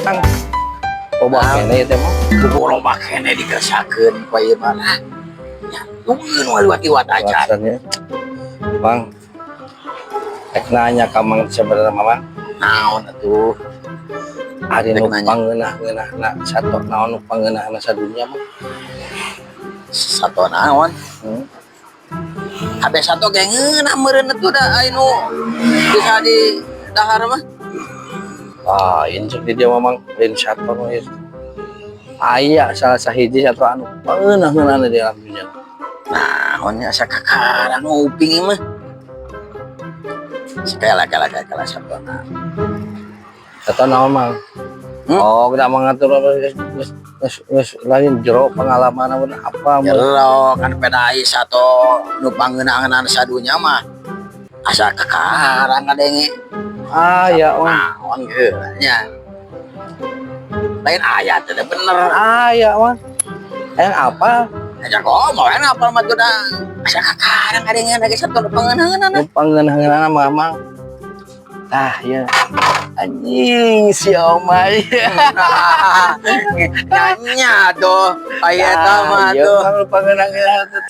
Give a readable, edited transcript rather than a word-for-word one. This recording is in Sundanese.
Mang. Loba keneh ieu teh mah. Kudu loba keneh dikersakeun ku ieu mah. Ya, nungguin we liwat-liwat aja. Alasannya. Bang. Rek nanya ka Mang sebenarnya, Mamang. Naon atuh? Ari Rek nu nanya. pangeunah-ngeunahna sato naon, nu pangeunahna sadunya mah? Sato naon? Hmm. Kabeh sato ge ngeunah meureun atuh, da aya nu bisa di dahar mah. Ah, ini cek di dia Mamang, lain sato nu ieu. Aya salah sahiji sato anu pangeunah-ngeunahna di alam dunia. Naon nya, asa kakarang nguping ieu mah. Sekali kala kala kala sato naon? Sato naon, Mang? Hmm? Oh, kita mengatur geus geus geus geus lain jero pengalaman apa apa mun. Jero kan pedai sato nu pangeunah-ngeunahna sadunya mah asa kakarang ngadenge. Ah, ya, Mang. Naon geura nya? Lain ayat teh bener. Ah, ya, Mang. Yang apa? Aja ngomong kan apa mah tuh dah asa kakarang ngadenge lagi sato nu pangeunah-ngeunahna. Nu pangeunah-ngeunahna mah, Mang. Tah, ya. Anjing si Omay. Nanya tuh aya eta mah Iya, tuh. Mang, nu pangeunah-ngeunahna teh.